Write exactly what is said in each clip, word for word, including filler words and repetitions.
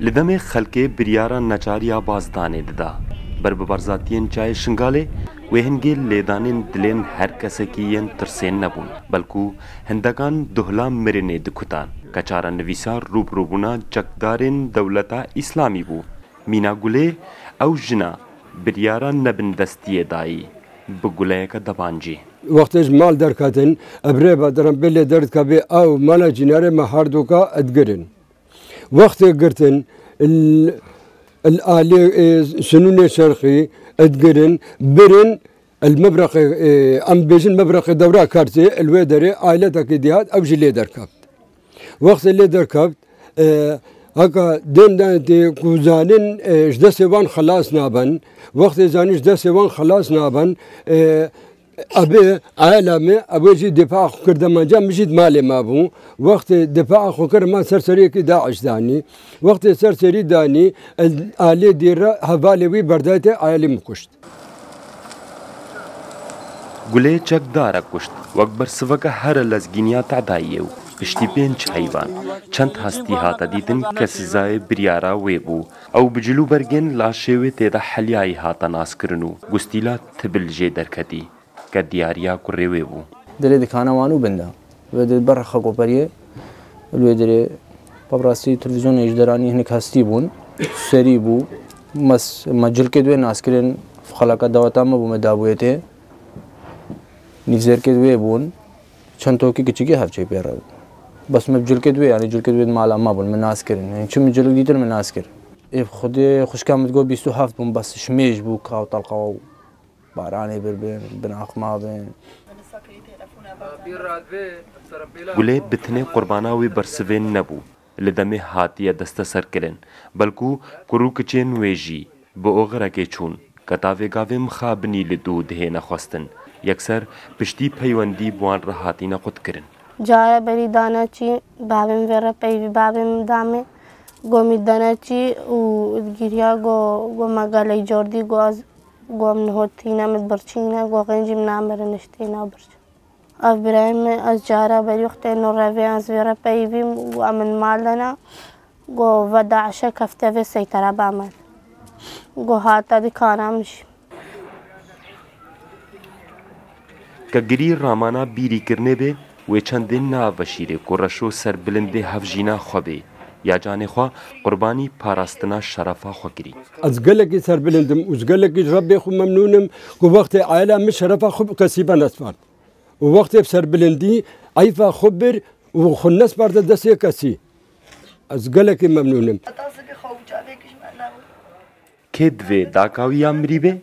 Li demê xelkê biryara neçariya bazdanê dida. Ber bi berzatiyên çiyayê Şingalê wê hingê lêdanên dilên her kesekî yên tirsên nebûn, belkû hindekan duhla mirinê dikutan. Ke çarenivîsa rûbirûbûna çekdarên dewleta Îslamî bû. Mîna Gulê, ew jina biryara nebindestiyê dayî, bi guleyeke debancî. Wextê ji mal derketin, ev rê ve dirin bê lê derdikevê ew mala cînarê me herdoka digirin. Wextê girtin, il, il alê, e, sinûnê şerqî digirin, birin, il mebreqê, e, em bêjin mebreqê dewra Kersê, il wê derê ailetekê dihat, ew jî lê derkeft. Wextê lê derkeft, e, heka dên de tê ku zanin, e, ji destê wan xelas nabin. Wextê zanin ji destê wan xelas nabin, e, ebê, aila me, ebê jî difa'a xwe kir demanca, min jî di malê me bû. Wextê difa'a xwe kir, me ser seriyekî DAIŞ danî. Wextê ser serî danî, e, alê dî re hevalê wî berdayê te, alî min kuşt. Gulê çekdarek kuşt, wek bersiveke here lezgîniya tedayiyê û piştî pênc heyvan, çend hestî hate dîtin ke sizayê biryara wê bû. Ew bi cil û bergên laşê wê tê de heliyayî hate naskirin û gustîla tibil jê derketî, ke diyariya kurê wê bû. Derê dikana wan û bin de. Vê derê ber xekoperiyê, li wê derê, bi rastî televîzyonê ji deranî hinek hestî bûn. Serî bû. Mes, me cilkê wê nas kirin, xeleka daweta me bû, me dabûyê tê. Nîvzêrkê wê bûn. Çend tokî kiçikî hevçê pê re bû. Bes me cilkê wê, yanî cilkê wê di mala me bûn, me nas kirin. Yanî çi min cilk dîtin, me nas kir. Ê Xwedê xwişka min digot bîst û heft bûn, bes şimêj bû, kaw telqawa bû. Baranê birbin, bin axma bin. Gulê bi tinê qurbana wê bersivên nebû. Li demê hatiye desteserkirin, belkû kur û kiçên wê jî bi oxirekê çûn, ke tavê gavê mixabinî li dû dihêne xwestin. Yekser piştî peywendî bi wan re hatîne qutkirin. Cara berî dane çî, bavê min vê re peyvî, bavê min damê, go mî dene çî û giriya, go, go me gelek cor dî, go ez, go min hotîne, min birçîne, go xêncî min namere niştîne birç. Ev birayê min, ez cara berî wextê no revê ez vê re peyvîm, go em min mal dene, go ve DAIŞe kefte vê seytera ba me. Go hate dikana min jî. Ke girî ramana bîrîkirinê bê, wê çendên neaveşîrê ku reşo serbilindê hevjîna xwe bê, ya canê xwe qurbanî parastina şerefa xwe kirî. Ez gelekî serbilind im û ji gelekî ji Rebbê xwe memnûn im ku wextê aila min şerefa xwe bi kesî ve nespart. Û wextê bi serbilindî eyfa xwe bir û xwe nesparde destê kesî. Ez gelekî memnûn im. Kê divê daka wî ya mirî bê?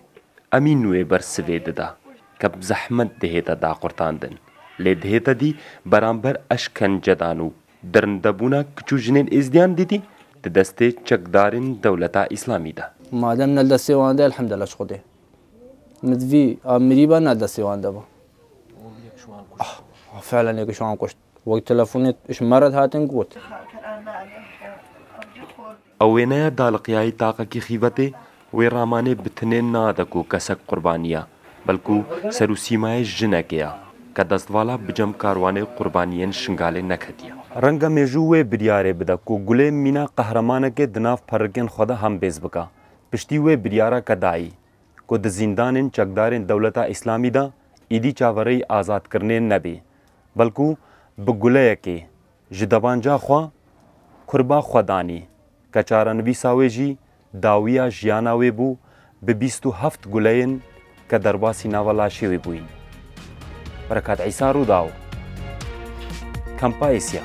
Emîn wê bersivê dida, ke bi zehmet dihête daqurtandin. Lê dihête dî beramber eşkencedan û dirindebûna kiç û jinên êzdiyan dîtî di destê çekdarên dewleta Îslamî de. Madem ne li destê wan de, elhemdulillah ji Xwedê. Min divî a mirî ba ne li destê wan de ba. Ah, ah, felen yek ji wan kuşt. Wek telefonê ji me re hatin got. Ew wêneya daliqiyayî taqekî xîvetê, wê ramanê bi tinê nade ku kesek qurbaniya, belkû ser û sîmayê jinekê ya, ke destvala bi cem karwanê qurbaniyên Şingalê neketiye. Renge mêjû wê biryarê bide ku Gulê mîna qehremanekê di nav perikên xwe de hembêz bika. Piştî wê biryara ke dayî, ku di zîndanên çekdarên dewleta Îslamî de îdî çaverêyî azadkirinê nebî, belkû bi guleyekê ji debanca xwe kurba xwe danî, ke çarenivîsa wê jî dawiya jiyana wê bû bi bîst û heft guleyên ke derbasî nava laşê wê bûyîn. Berekat Îsa, Rûdaw, Kampa Êsya.